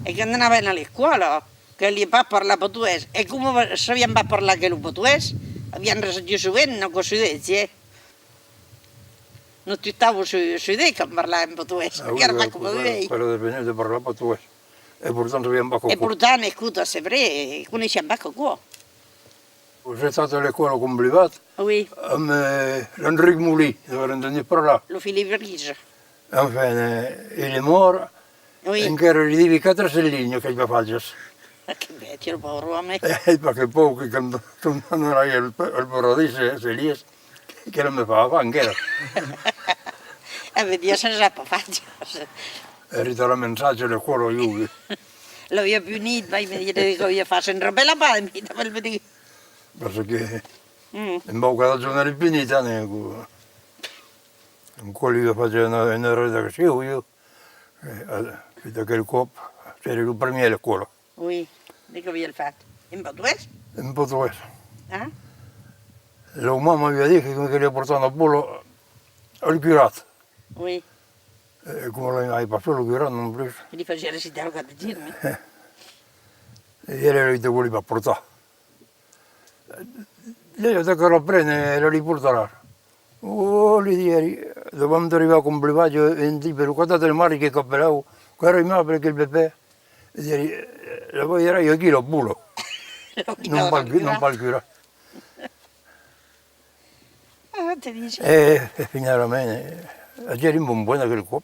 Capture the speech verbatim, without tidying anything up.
E quand anàvem a l'escòla, caliá pas parlar patoès. E coma sabiam pas parlar que lo patoès, aviam res de sovent, non, que se ditz, eh? Nos tutava su, su de quand parlàvem patoès, ah oui, qu'èra pas coma uèi. Aquò èra de venir de parlar patoès. E portant sabiam pas qué. E portant, escota, c'est vrai, coneissiam pas qué. Ai estat a l'escòla a Comblivat, oui, amb, eh, l'Enric Molin, n'avèm entendut parlar. Lo Philippe Ries. Enfin, eh, il est mort, oui, encara li devi quatre cents linhas qu'ai pas faches. Que bèstia, lo paure òme. Eh, pas que pauc, que quand, quand anarà al, al paradís, eh, se lies, que la me fa far encara. E ben, Dieu, se n'as pas faches. Èri tara mensatge a l'escòla, jo. L'aviá punit, vai me dire que aviá fach, se'n rapèla pas de mi, tanben me dic. Parce que, mm, embaucada, jo n'èri punit, eh, ne, co-, un còp li aviá fach una, una redaccion, jo. E, a, d'aquel còp, èri lo primièr a l'escòla. Oui, de qué aviá fach? En patoès? En patoès. Ah? Lo mama m'aviá dit que, que li portava una pola al curat. Oui. E coma l'ai pas fach, lo curat non plus. Que li fasiá recitar lo catecisme. E ela, ela te voliá pas portar. Ela, te cal aprene, ela li portarà. Oh, li dièri, davant d'arribar a Comblivat, un tipe, lo catat del marri que capelava, qu'èra aimable aquel Pepè, li dièri, la balharai aquí, la pola. Non pas, non pas al curat. Ah, te disi. E, e finalament, eh, agèri un bon point aquel còp.